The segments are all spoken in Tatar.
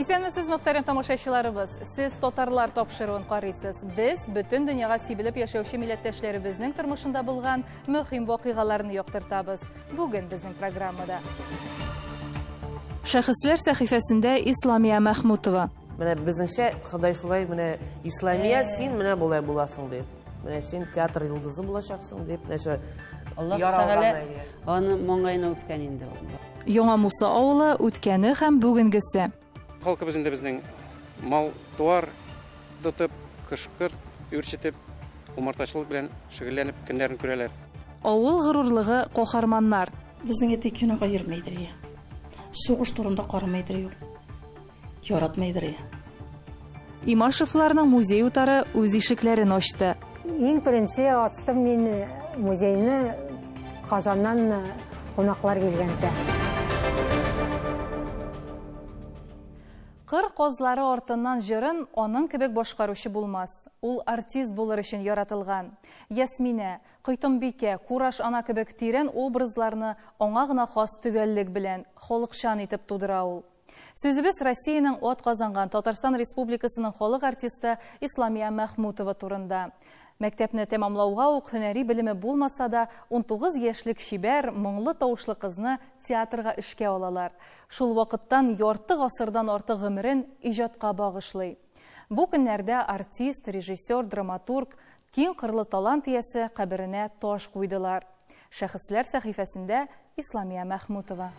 Исәнмесез, мөхтәрәм тамашачыларыбыз. Сез татарлар тапшыруын карыйсыз. Без бөтен дөньяга сибелеп яшәүче милләттәшләребезнең тормышында булган мөһим вакыйгаларны яктыртабыз. Бүген безнең программада. Шәхесләр сәхифәсендә Исламия Мәхмүтова. Менә безнеңчә Ходай шулай менә Исламия син менә болай буласың дип. Менә син театр йолдызы булачаксың дип, менә шул Аллаһ Тәгалә аны маңгаена үпкән инде. Яңа Муса авылы үткәне һәм бүгенгесе. Халкыбыз инде безнең мал-туар тотып, кош-корт үрчетеп, умартачылык белән шөгыльләнеп көннәрен күрәләр. Авыл горурлыгы, каһарманнар. Безнең әти кинога йөрмәйдер я. Сугыш турында карамайдыр ул. Яратмыйдыр я. Имашевларның музей утары үз ишекләрен ачты. Иң беренче ачтым мин музейны Казаннан кунаклар килгәндә. Кыр казлары артыннан җырын аның кебек башкаручы булмас. Ул артист булыр өчен яратылган. Ясминә, Койтымбикә, Кураш ана кебек тирән образларны аңа гына хас төгәллек белән, халыкчан итеп тудыра ул. Сүзебез Россиянең атказанган Татарстан Республикасының халык артисты Исламия Мәхмүтова турында. Мәктәпне тәмамлауга ук һөнәри белеме булмаса да, 19 яшьлек чибәр, моңлы тавышлы кызны театрга эшкә алалар. Шул вакыттан ярты гасырдан артык гомерен иҗатка багышлый. Бу көннәрдә артист, режиссер, драматург, киң кырлы талант иясе каберенә таш куйдылар. Шәхесләр сәхифәсендә Исламия Мәхмүтова.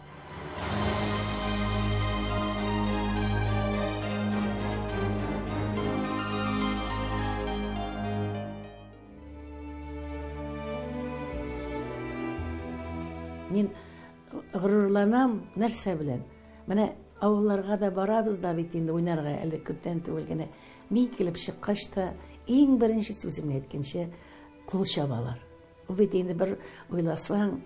Мин горурланам нәрсә белән? Менә авылларга да барабыз да бит инде уйнарга әле күптән түгел генә. Мин килеп чыккач та иң беренче сүземне әйткәнче кул чабалар. Ул бит инде бер уйласаң,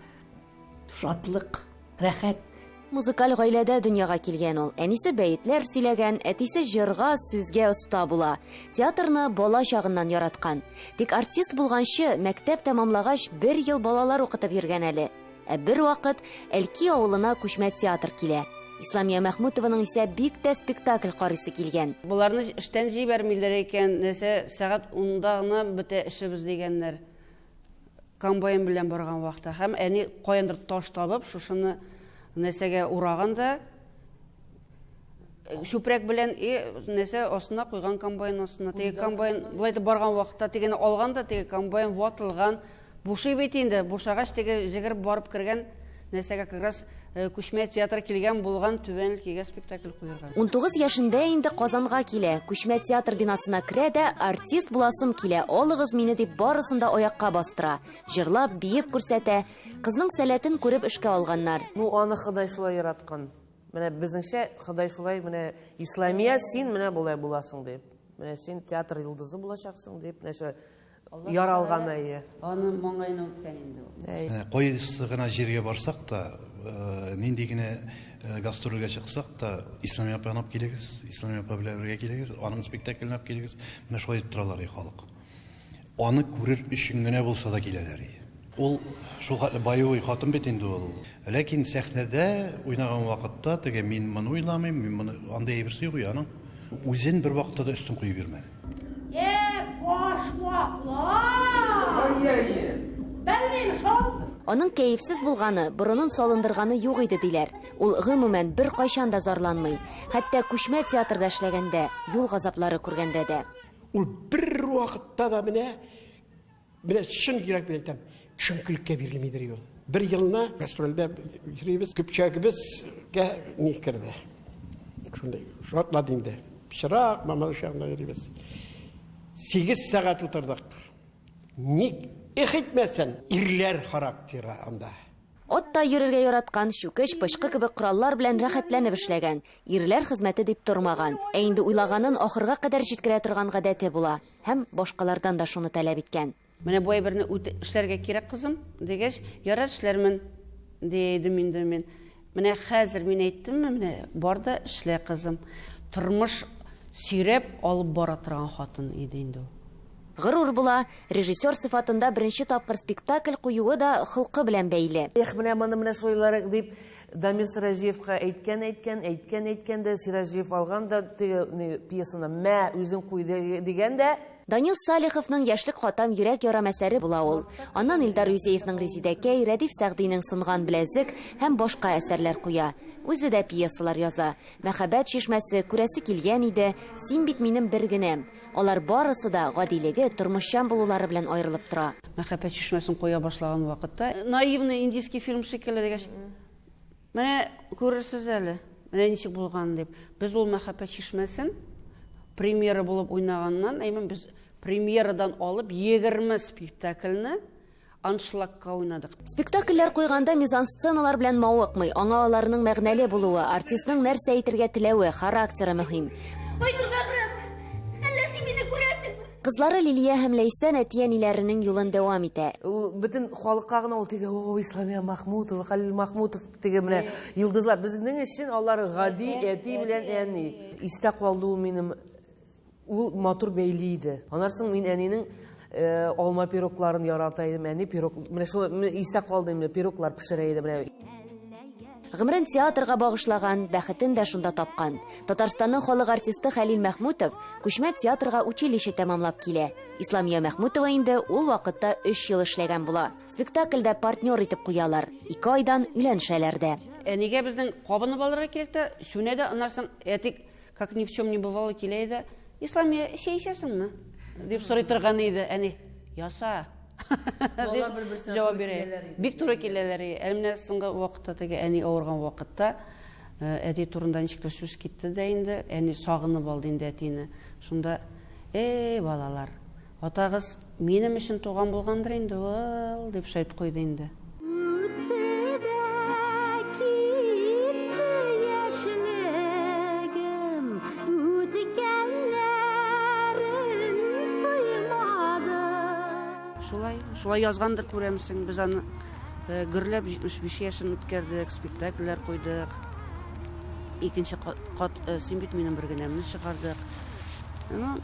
шатлык, рәхәт. Музыкаль гаиләдә дөньяга килгән ул. Әнисе бәетләр сөйләгән, әтисе җырга, сүзгә оста була. Театрны бала чагыннан яраткан. Тик артист булганчы, мәктәп тәмамлагач, бер ел балалар укытып йөргән әле. Ә бервакыт Әлки авылына күчмә театр килә. Исламия Мәхмүтованың исә бик тә спектакль карыйсы килгән. Боларны эштән җибәрмиләр икән, нәрсә, сәгать унда гына бетә эшебез дигәннәр. Комбайн белән барган вакытта. Һәм әни каяндыр таш табып, шушыны нәрсәгә ураган да, чүпрәк белән и нәрсә астына куйган комбайн астына. Теге комбайн болай итеп барган вакытта тегене алган да, теге комбайн ватылган. Бушый бит инде, бушагач теге җегереп барып кергән нәрсәгә как раз э, күчмә театр килгән булган Түбән Әлкигә спектакль куярга. 19 яшендә инде Казанга килә. Күчмә театр бинасына керә дә, артист буласым килә, алыгыз мине дип барысын да аякка бастыра. Җырлап, биеп күрсәтә. Кызның сәләтен күреп эшкә алганнар. Ну, аны Ходай шулай яраткан. Менә безнеңчә Ходай шулай менә Исламия син менә болай буласың дип. Менә син театр йолдызы булачаксың дип, менә шулай яралган әйе. Аны маңгаена үпкән инде ул. Әй. Кайсы гына җиргә барсак та, нинди генә гастрольгә чыксак та, Исламия апаны алып килегез, Исламия апа белән бергә килегез, аның спектаклен алып килегез. Менә шулай дип торалар халык. Аны күрер өчен генә булса да киләләр. Ул шул хәтле боевой хатын бит инде ул. Ләкин сәхнәдә уйнаган вакытта теге мин моны уйламыйм, мин моны андый әйберсе юк аның. Үзен бер вакытта да өстен куеп йөрмәде. Э, башмаклар! Белмим шул. Аның кәефсез булганы, борынын салындырганы юк иде диләр. Ул гомумән беркайчан да зарланмый. Хәтта күчмә театрда эшләгәндә, юл газаплары күргәндә дә. Ул бер вакытта да менә, менә чын йөрәк белән әйтәм, төшенкелеккә бирелмидер ул. Бер елны гастрольдә йөрибез, көпчәгебезгә ни керде. Шундай шартлады инде. Пычрак, Мамадыш ягында йөрибез. 8 сәгать утырдык. Ник эх итмәсен, ирләр характеры анда. Атта йөрергә яраткан, чүкеч, пычкы кебек кораллар белән рәхәтләнеп эшләгән. Ирләр хезмәте дип тормаган. Ә инде уйлаганын ахырга кадәр җиткерә торган гадәте була. Һәм башкалардан да шуны таләп иткән. Менә бу әйберне эшләргә кирәк, кызым, дигәч, ярар, эшләрмен, дия идем инде мин. Менә хәзер мин әйттемме, менә бар да эшлә, кызым. Тормыш сөйрәп алып бара торган хатын иде инде ул. Горур була, режиссер сыйфатында беренче тапкыр спектакль куюы да холкы белән бәйле. Эх, менә моны менә шулайларак дип Дамир Сираҗиевка әйткән, әйткән, әйткән, әйткән дә, Сираҗиев алган да теге ни, пьесаны мә, үзең куй дигән дә. Данил Салиховның Яшьлек хатам йөрәк ярам әсәре була ул. Аннан Илдар Юзеевның Резидәкәй, Рәдиф Сәгъдинең Сынган беләзек һәм башка әсәрләр куя. Үзе дә пьесалар яза. Мәхәббәт чишмәсе, Күрәсе килгән иде, Син бит минем бер генәм. Алар барысы да гадилеге, тормышчан булулары белән аерылып тора. Мәхәббәт чишмәсен куя башлаган вакытта, наивный индийский фильм шикелле дигәч, менә күрерсез әле, менә ничек булган дип. Без ул Мәхәббәт чишмәсен премьера булып уйнаганнан, әймен, без премьерадан алып 20 спектакльне аншлагка уйнадык. Спектакльләр куйганда мизансценалар белән мавыкмый. Аңа аларның мәгънәле булуы, артистның нәрсә әйтергә теләве, характеры мөһим. Ой, бәгърем, әллә син мине күрәсеңме? Кызлары Лилия һәм Ләйсән әти-әниләренең юлын дәвам итә. Ул бөтен халыкка гына ул теге, о, Исламия Махмутова, Хәлил Махмутов теге менә йолдызлар. Безнең өчен алар гади әти белән әни. Истә калды ул минем. Ул матур бәйли иде. Аннан соң мин әнинең алма пирогларын ярата идем. Әни пирог, менә шул истә калды инде, пироглар пешерә иде менә. Гомерен театрга багышлаган, бәхетен дә шунда тапкан. Татарстанның халык артисты Хәлил Мәхмүтов күчмә театрга училище тәмамлап килә. Исламия Мәхмүтова инде ул вакытта 3 ел эшләгән була. Спектакльдә партнер итеп куялар. 2 айдан өйләнешәләр дә. Әнигә безнең кабынып алырга кирәк тә, сүнә дә, аннан соң әти как ни в чем не бывало килә иде. Исламия, чәй эчәсеңме? Дип сорый торган иде. Әни, яса. Дип җавап бирә. Бик туры киләләр. Ә менә соңгы вакытта теге әни авырган вакытта әти турында ничектер сүз китте дә инде, әни сагынып алды инде әтине. Шунда, эй, балалар, атагыз минем өчен туган булгандыр инде ул, дип шәйт куйды инде. Шулай, шулай язгандыр күрәмсең. Без аны гөрләп 75 яшен үткәрдек, спектакльләр куйдык. Икенче кат Син бит минем бер генәмне чыгардык. Ну,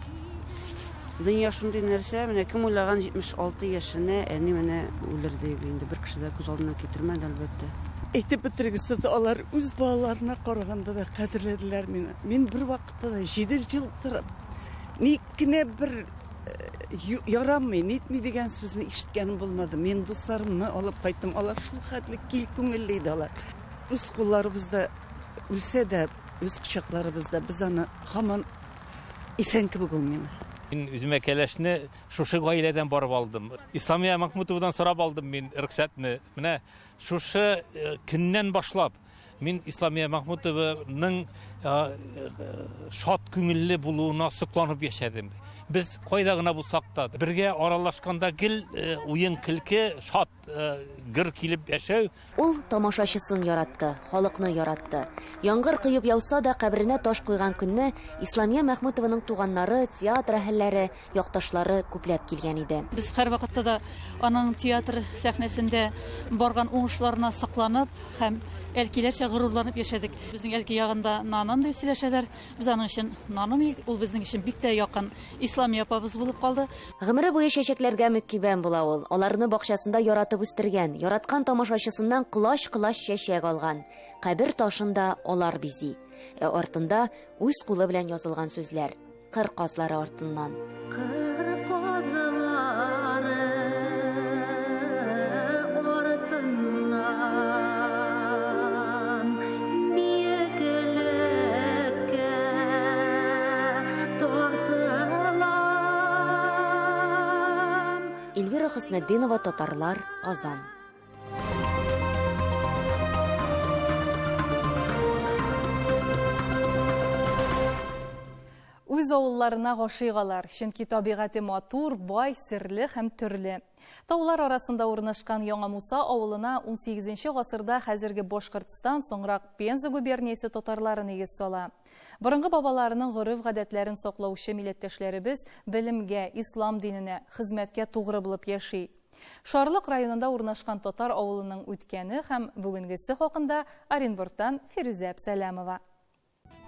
дөнья шундый нәрсә, менә кем уйлаган 76 яшенә әни менә үлер дип инде бер кеше дә күз алдына китермәде, әлбәттә. Әйтеп бетергесез, алар үз балаларына караганда да кадерләделәр мине. Мин бер вакытта да 7 ел торып, ник кенә бер ярамый, нитми дигән сүзне ишеткәнем булмады. Мин дусларымны алып кайттым. Алар шул хәтле кил күңелле иде алар. Үз кулларыбызда үлсә дә, үз кочакларыбызда без аны һаман исән кебек ул миңа. Мин үземә кәләшне шушы гаиләдән барып алдым. Исламия Махмутовадан сорап алдым мин рөхсәтне. Менә шушы көннән башлап мин Исламия Махмутованың шат күңелле булуына сокланып яшәдем. Без кайда гына булсак та, бергә аралашканда гел уен көлке, шат гөр килеп яшәү. Ул тамашачысын яратты, халыкны яратты. Яңгыр коеп яуса да каберенә таш куйган көнне Исламия Мәхмүтованың туганнары, театр әһелләре, якташлары күпләп килгән иде. Без һәр вакытта да аның театр сәхнәсендә барган уңышларына сокланып һәм әлкиләрчә горурланып яшәдек. Безнең әлки ягында наным дип сөйләшәләр. Без аның өчен наным, ул безнең өчен бик тә якын Исламия апабыз булып калды. Гомере буе чәчәкләргә мөкибән була ул. Аларны бакчасында яратып үстергән, яраткан тамашачысыннан колач-колач чәчәк алган. Кабер ташын да алар бизи. Ә артында үз кулы белән язылган сүзләр. Кыр казлары артыннан. Кыр казлары артыннан биеклеккә тартылам. Эльвира Хөснетдинова, Татарлар, Казан. Үз авылларына гашыйк алар, чөнки табигате матур, бай, серле һәм төрле. Таулар арасында урнашкан Яңа Муса авылына 18 гасырда хәзерге Башкортстан, соңрак Пенза губерниясе татарлары нигез сала. Борынгы бабаларының гореф-гадәтләрен саклаучы милләттәшләребез белемгә, ислам диненә, хезмәткә тугры булып яши. Шарлык районында урнашкан татар авылының үткәне һәм бүгенгесе хакында Оренбургтан Фирүзә Әпсәләмова.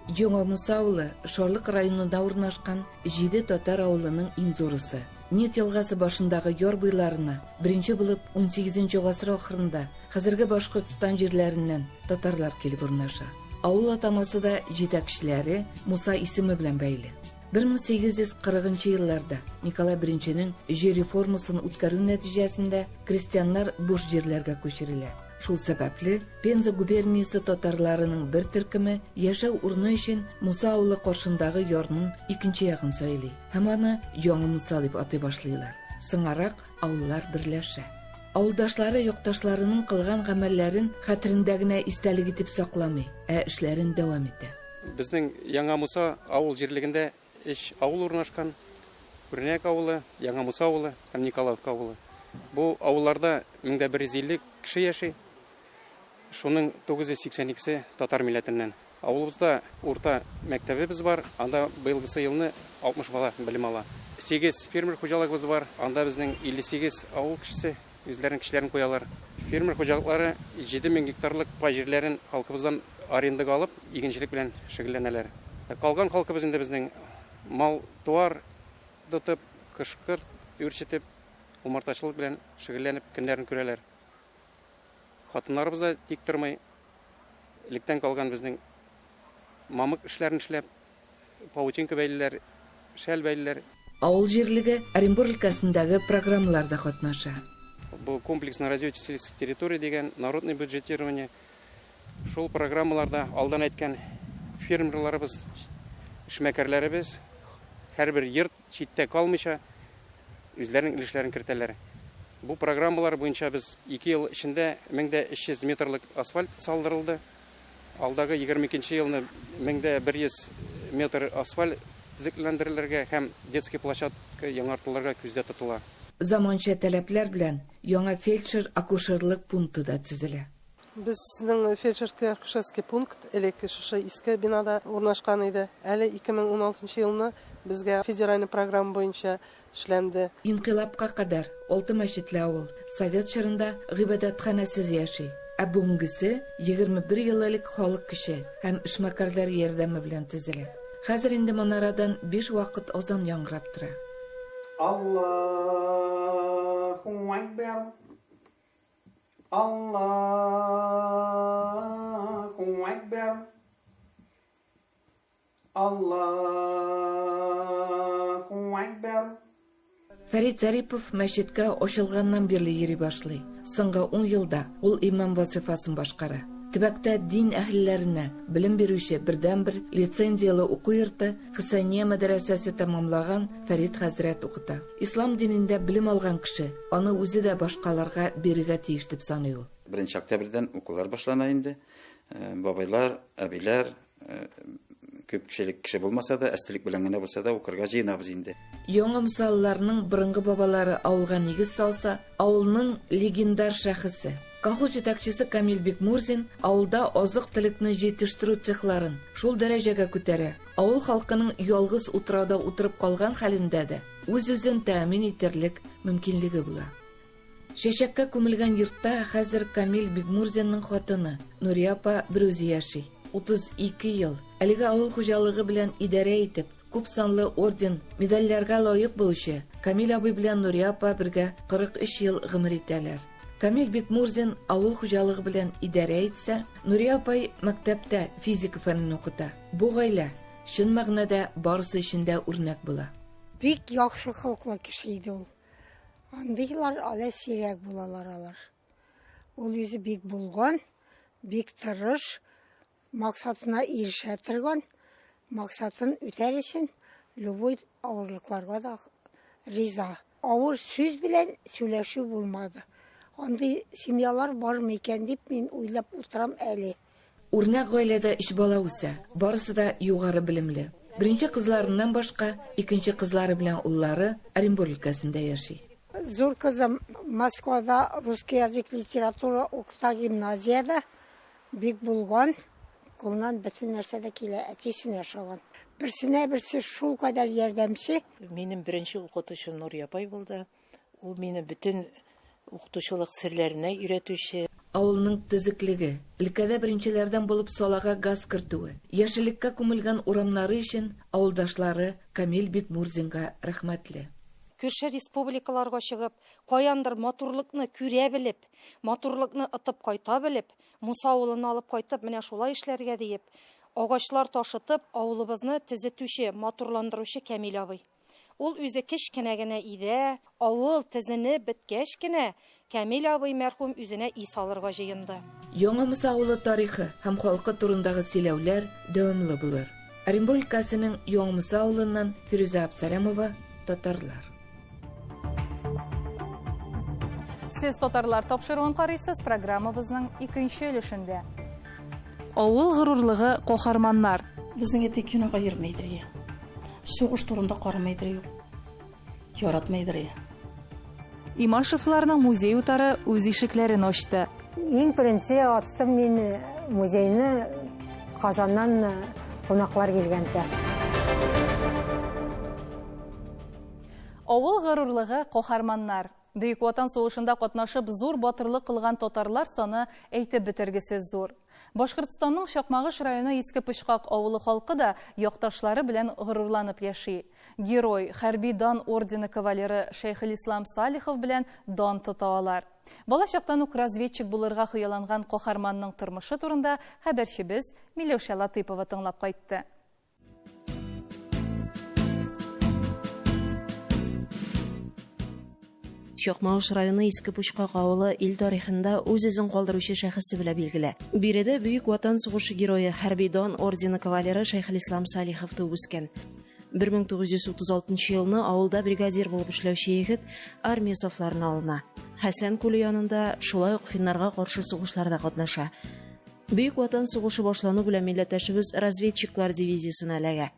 Яңа Муса авылы Шарлык районында урнашкан 7 татар авылының иң зурысы. Нет елгасы башындагы яр буйларына беренче булып 18 гасыр ахырында хәзерге Башкортстан җирләреннән татарлар килеп урнаша. Авыл атамасы да җитәкчеләре Муса исеме белән бәйле. 1840 елларда Николай I-нең җир реформасын үткәрү нәтиҗәсендә крестьяннар буш җирләргә күчерелә. Шул сәбәпле Пенза губерниясе татарларының бер төркеме яшәү урыны өчен Муса авылы каршындагы ярның икенче ягын сайлый һәм аны Яңа Муса дип атый башлыйлар. Соңарак авыллар берләшә. Авылдашлары якташларының кылган гамәлләрен хәтерендә генә истәлек итеп сакламый, ә эшләрен дәвам итә. Безнең Яңа Муса авыл җирлегендә өч авыл урнашкан. Үрнәк авылы, Яңа Муса авылы һәм Николаевка авылы. Бу авылларда 1150 кеше яши. Шуның 982-се татар милләтеннән. Авылыбызда урта мәктәбебез бар, анда быелгысы елны 60 бала белем ала. 8 фермер хуҗалыгыбыз бар, анда безнең 58 авыл кешесе үзләренең көчләрен куялар. Фермер хуҗалыклары 7000 гектарлык пай җирләрен халкыбыздан арендага алып, игенчелек белән шөгыльләнәләр. Калган халкыбыз инде безнең мал-туар тотып, кош-корт үрчетеп, умартачылык белән шөгыльләнеп көннәрен күрәләр. Хатыннарыбыз да тик тормый. Электән калган безнең мамык эшләрен эшләп, паутинка бәйлиләр, шәл бәйлиләр. Авыл җирлеге Оренбур өлкәсендәге программаларда катнаша. Бу комплексное развитие сельских территорий дигән народное бюджетирование. Шул программаларда алдан әйткән фермерларыбыз, эшмәкәрләребез һәрбер йорт читтә калмыйча үзләренең өлешләрен кертәләр. Бу программалар буенча без 2 ел эчендә 1300 метрлык асфальт салдырылды. Алдагы 22 елны 1100 метр асфальт төзекләндерелергә һәм детский площадка яңартылырга күздә тотыла. Заманча таләпләр белән яңа фельдшер-акушерлык пункты да төзелә. Безнең фельдшер-акушерский пункт элек шушы иске бинада урнашкан иде. Әле 2016 елны безгә федеральный программа буенча эшләнде. Инкыйлабка кадәр алты мәчетле авыл совет чорында гыйбадәтханәсез яши. Ә бүгенгесе 21 ел элек халык көче һәм эшмәкәрләр ярдәме белән төзелә. Хәзер инде манарадан 5 вакыт азан яңгырап тора. Аллаһу акбар. Аллаһу акбар. Аллаһу акбар. Фәрит Зарипов мәчеткә ачылганнан бирле йөри башлый. Соңгы 10 елда ул имам вазифасын башкара. Төбәктә дин әһелләренә белем бирүче бердәнбер лицензияле уку йорты Хөсәния мәдрәсәсе тәмамлаган Фәрит хәзрәт укыта. Ислам динендә белем алган кеше аны үзе дә башкаларга бирергә тиеш дип саный ул. 1 октябрьдән укулар башлана инде. Бабайлар, әбиләр, күпчелек кеше булмаса да, әстелек белән генә булса да укырга җыенабыз инде. Яңа мисалларның борынгы бабалары авылга нигез салса, авылның легендар шәхесе колхоз җитәкчесе Камил Бикмурзин авылда азык-төлекне җитештерү цехларын шул дәрәҗәгә күтәрә. Авыл халкының ялгыз утрауда утырып калган хәлендә дә үз-үзен тәэмин итерлек мөмкинлеге була. Чәчәккә күмелгән йортта хәзер Камил Бикмурзинның хатыны Нурия апа берүзе яши. 32 ел әлеге авыл хуҗалыгы белән идарә итеп, күп санлы орден, медальләргә лаек булучы Камил абый белән Нурия апа бергә 43 ел гомер итәләр. Камил Бикмурзин авыл хуҗалыгы белән идарә итсә, Нурия апай мәктәптә физика фәнен укыта. Бу гаилә чын мәгънәдә барысы өчен дә үрнәк була. Бик яхшы холыклы кеше иде ул. Андыйлар әле сирәк булалар алар. Ул үзе бик булган, бик тырыш, максатына ирешә торган, максатын үтәр өчен любой авырлыкларга да риза. Авыр сүз белән сөйләшү булмады. Андый семьялар бармы икән дип мин уйлап утырам әле. Үрнәк гаиләдә өч бала үсә, барысы да югары белемле. Беренче кызларыннан башка, икенче кызлары белән уллары Оренбург өлкәсендә яши. Зур кызым Москвада русский язык литература укыта гимназиядә бик булган. Кулыннан бөтен нәрсә дә килә, әтисенә ошаган. Берсенә берсе шул кадәр ярдәмче. Минем беренче укытучым Нурия апай булды. Ул мине бөтен укытучылык серләренә өйрәтүче. Авылның төзеклеге, өлкәдә беренчеләрдән булып салага газ кертүе, яшеллеккә күмелгән урамнары өчен авылдашлары Камил Бикмурзинга рәхмәтле. күрше республикаларга чыгып, каяндыр матурлыкны күрә белеп, матурлыкны ытып кайта белеп, Муса авылына алып кайтып, менә шулай эшләргә диеп, агачлар ташытып, авылыбызны тезетүче, матурландыручы Кәмил абый. Ул үзе кечкенә генә иде, авыл тезенеп беткәч кенә, Кәмил абый мәрхүм үзенә өй салырга җыенды. Яңа Муса авылы тарихы һәм халкы турындагы сөйләүләр дәвамлы булыр. Оренбур өлкәсенең Яңа Муса авылыннан Фирүзә Абсалямова, Татарлар. Сез Татарлар тапшыруын карыйсыз, программабызның икенче өлешендә. Авыл горурлыгы каһарманнар. Безнең әти кинога йөрмәйдер я. Сугыш турында карамайдыр юк. Яратмайдыр я. Имашевларның музей утары үз ишекләрен ачты. Иң беренче ачтым мин музейны Казаннан кунаклар килгәндә. Авыл горурлыгы каһарманнар. Бөек Ватан сугышында катнашып зур батырлык кылган татарлар саны әйтеп бетергесез зур. Башкортстанның Чакмагыш районы Иске Почкак авылы халкы да якташлары белән горурланып яши. Герой, Хәрби дан ордены кавалеры Шәйхелислам Салихов белән дан тота алар. Бала чактан ук разведчик булырга хыялланган каһарманның тормышы турында хәбәрчебез Миләүшә Латыйпова тыңлап кайтты. Чакмагыш районы Иске Почкак авылы ил тарихында үз эзен калдыручы шәхесе белән билгеле. Биредә Бөек Ватан сугышы герое, Хәрби дан ордены кавалеры Шәйхелислам Салихов туып үскән. 1936 елны авылда бригадир булып эшләүче егет армия сафларына алына. Хәсән күле янында шулай ук финнарга каршы сугышларда катнаша. Бөек Ватан сугышы башлану белән милләттәшебез разведчиклар дивизиясенә эләгә.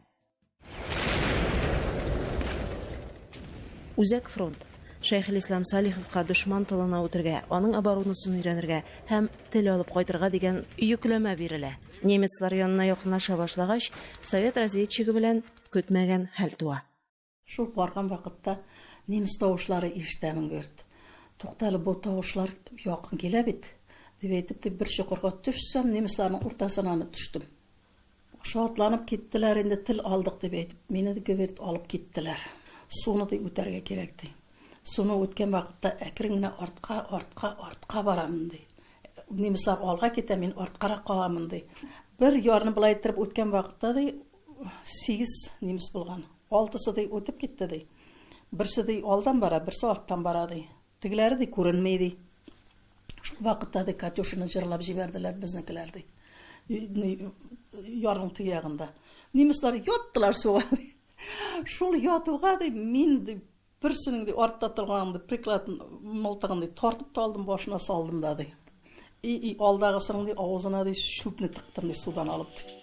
Үзәк фронт. Шәйхелислам Салиховка дошман тылына үтергә, аның оборонасын өйрәнергә һәм тел алып кайтырга дигән йөкләмә бирелә. Немецлар янына якынлаша башлагач, совет разведчигы белән көтмәгән хәл туа. Шул барган вакытта немец тавышлары ишетәмен, говорит. Туктале, бу тавышлар якын килә бит, дип әйтеп, дип бер чокырга төшсәм, немецларның уртасына аны төштем. Шатланып киттеләр инде, тел алдык дип әйтеп, мине, говорит, алып киттеләр. Суны ди үтәргә кирәк ди. Суны үткән вакытта әкрен генә артка, артка, артка барамын ди. Немецлар алга китә, мин арткарак каламын ди. Бер ярны болай иттереп үткән вакытта ди, сигез немец булган. Алтысы, ди, үтеп китте, ди. Берсе, ди, алдан бара, берсе арттан бара, ди. Тегеләре, ди, күренми, ди. Шул вакытта, ди, Катюшаны җырлап җибәрделәр безнекеләр, ди. Ярның теге ягында. Немецлар яттылар суга, ди. Шул ятуга, ди, мин, ди, Берсенең, ди, артта торган, ди, приклад мылтыгын, ди, тартып та алдым, башына салдым да, ди. И, и, алдагысының, ди, авызына, ди, чүпне тыктым, ди, судан алып, ди.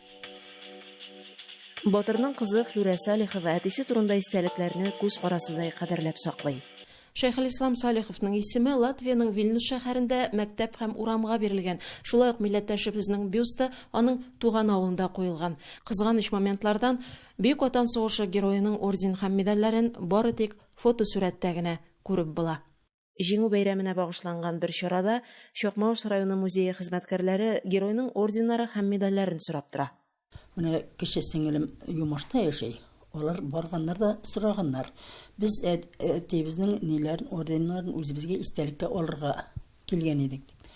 Батырның кызы Флүрә Салихова әтисе турында истәлекләрне күз карасыдай кадерләп саклый. Шәйхелислам Салиховның исеме Латвиянең Вильнюс шәһәрендә мәктәп һәм урамга бирелгән. Шулай ук милләттәшебезнең бюсты аның туган авылында куелган. Кызганыч моментлардан Бөек Ватан сугышы героеның орден һәм медальләрен бары тик фотосурәттә генә күреп була. Җиңү бәйрәменә багышланган бер чарада Чакмагыш районы музее хезмәткәрләре геройның орденнары һәм медальләрен сорап тора. Менә кече сеңелем Юмашта яши. Алар барганнар да сораганнар. Без әтиебезнең ниләрен, орденнарын үзебезгә истәлеккә алырга килгән идек дип.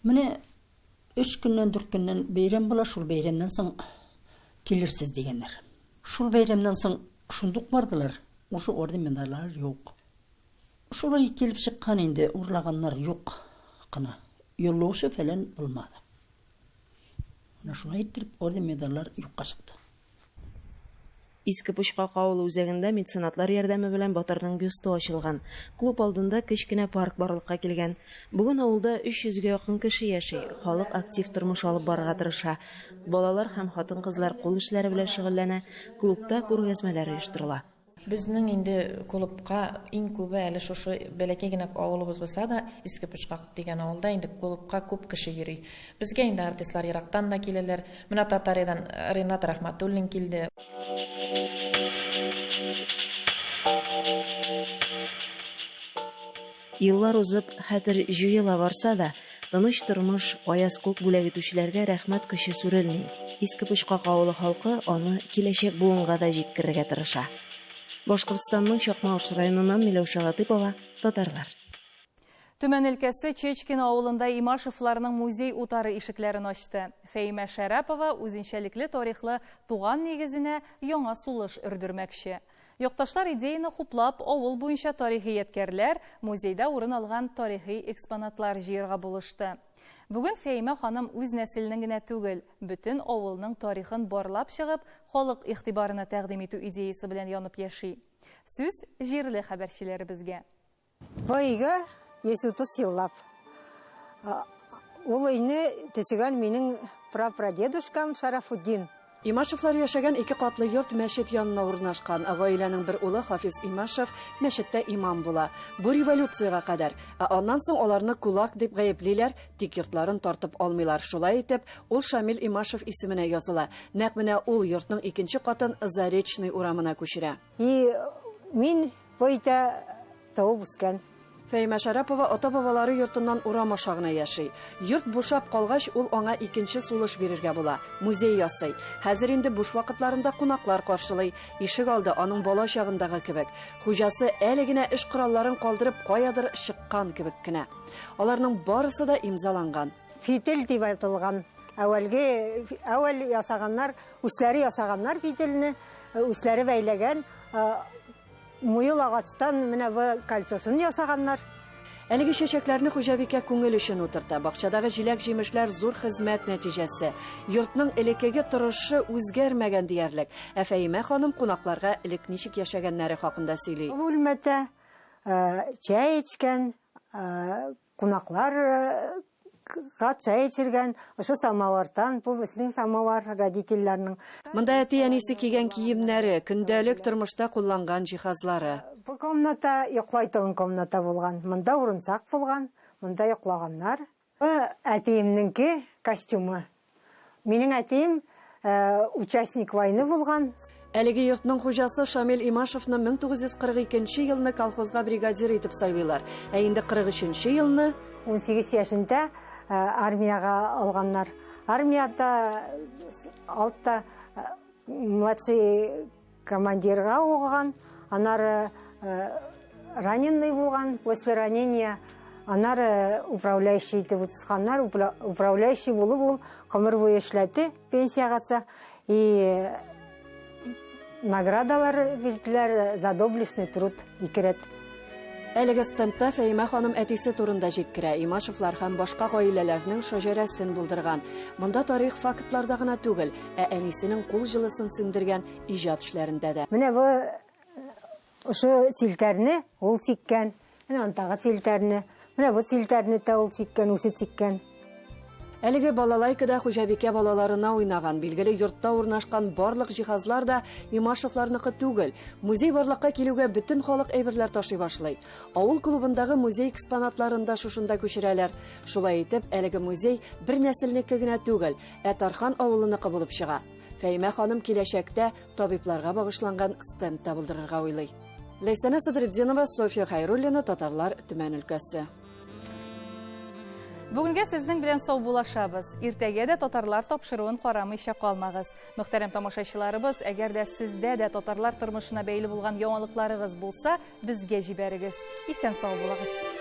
Менә Өч көннән, дүрт көннән бәйрәм була, шул бәйрәмнән соң килерсез дигәннәр. Шул бәйрәмнән соң шундук бардылар, уже орден медальләр юк. Шулай килеп чыккан инде, урлаганнар юк кына. Юллаучы фәлән булмады. Менә шулай иттереп орден медальләр юкка чыкты. Иске Почкак авылы үзәгендә меценатлар ярдәме белән батырның бюсты ачылган. Клуб алдында кечкенә парк барлыкка килгән. Бүген авылда 300 гә якын кеше яши, халык актив тормыш алып барырга тырыша. Балалар һәм хатын-кызлар кул эшләре белән шөгыльләнә, клубта күргәзмәләр оештырыла. Безнең инде клубка иң күбе әле шушы бәләкәй генә авылыбыз булса да, Иске Почкак дигән авылда инде клубка күп кеше йөри. Безгә инде артистлар ерактан да киләләр. Менә Татариядән Ринат Рәхмәтуллин килде. Еллар узып, хәтер җуела барса да, тыныч тормыш, аяз күк бүләк итүчеләргә рәхмәт көче сүрелми. Иске Почкак авылы халкы аны киләчәк буынга да җиткерергә тырыша. Башкортстанның Чакмагыш районыннан Миләүшә Латыйпова, Татарлар. Төмән өлкәсе Чечкино авылында Имашевларның музей утары ишекләрен ачты. Фәимә Шәрәпова үзенчәлекле тарихлы туган нигезенә яңа сулыш өрдермәкче. Якташлар идеяне хуплап, авыл буенча тарихи ядкәрләр, музейда урын алган тарихи экспонатлар җыярга булышты. Бүген Фәимә ханым үз нәселенең генә түгел, бөтен авылның тарихын барлап чыгып, халык игътибарына тәкъдим итү идеясе белән янып яши. Сүз җирле хәбәрчеләребезгә. Бу өйгә 130 еллап. Ул өйне төзегән минем прапрадедушкам Шарафутдин. Имашевлар яшәгән ике катлы йорт мәчет янына урнашкан. Гаиләнең бер улы Хафиз Имашев мәчеттә имам була. Бу революциягә кадәр. Ә аннан соң аларны кулак дип гаеплиләр, тик йортларын тартып алмыйлар. Шулай итеп, ул Шамил Имашев исеменә языла. Нәкъ менә ул йортның икенче катын Заречный урамына күчерә. И мин бу өйдә туып үскән. Фәимә Шәрәпова ата-бабалары йортыннан урам аша гына яши. Йорт бушап калгач, ул аңа икенче сулыш бирергә була. Музей ясый. Хәзер инде буш вакытларында кунаклар каршылый. Ишек алды аның бала чагындагы кебек. Хуҗасы әле генә эш коралларын калдырып каядыр чыккан кебек кенә. Аларның барысы да имзаланган. Фитил дип аталган. Әүвәлге, әүвәл ясаганнар, үзләре ясаганнар фитилне, үзләре бәйләгән. Муел агачтан менә бу кольцосын ясаганнар. Әлеге чәчәкләрне хуҗабикә күңел өчен утырта. Бакчадагы җиләк-җимешләр зур хезмәт нәтиҗәсе. Йортның элеккеге торышы үзгәрмәгән диярлек. Ә Фәимә ханым кунакларга элек ничек яшәгәннәре хакында сөйли. Бу бүлмәдә чәй эчкән, кунаклар га чәй эчергән, ошо самовартан, бу безнең самовар родительләрнең. Монда әти-әнисе кигән киемнәре, көндәлек тормышта кулланган җиһазлары. Бу комната йоклай торган комната булган. Монда урынчак булган, монда йоклаганнар. Бу әтиемнеңке костюмы. Минем әтием участник войны булган. Әлеге йортның хуҗасы Шамил Имашевны 1942 елны колхозга бригадир итеп сайлыйлар. Ә инде 43 елны 18 яшендә армияга алганнар. Армияда алтта младший командирга укыган, анары раненый булган, после ранения анары управляющий итеп утыртканнар, управляющий булып ул гомер буе эшләде пенсиягә чыга. И наградалар бирделәр за доблестный труд ике рәт. Әлеге стендта Фәимә ханым әтисе турында җиткерә. Имашевлар һәм башка гаиләләрнең шәҗәрәсен булдырган. Монда тарих фактларда гына түгел, ә әнисенең кул җылысын сеңдергән иҗат эшләрендә дә. Менә бу ошо челтәрне ул чиккән, менә андагы челтәрне, менә бу челтәрне дә ул чиккән, үзе чиккән. Әлеге балалайкада хуҗабикә балаларына уйнаган, билгеле йортта урнашкан барлык җиһазлар да Имашевларныкы түгел. Музей барлыкка килүгә бөтен халык әйберләр ташый башлый. Авыл клубындагы музей экспонатларын да шушында күчерәләр. Шулай итеп, әлеге музей бер нәселнеке генә түгел, ә Тархан авылыныкы булып чыга. Фәимә ханым киләчәктә табибларга багышланган стенд та булдырырга уйлый. Ләйсәнә Садретдинова, Софья Хайруллина, Татарлар, Төмән өлкәсе. Бүгенгә сезнең белән саубуллашабыз. Иртәгә дә татарлар тапшыруын карамыйча калмагыз. Мөхтәрәм тамашачыларыбыз, әгәр дә сездә дә татарлар тормышына бәйле булган яңалыкларыгыз булса, безгә җибәрегез. Исән сау булыгыз.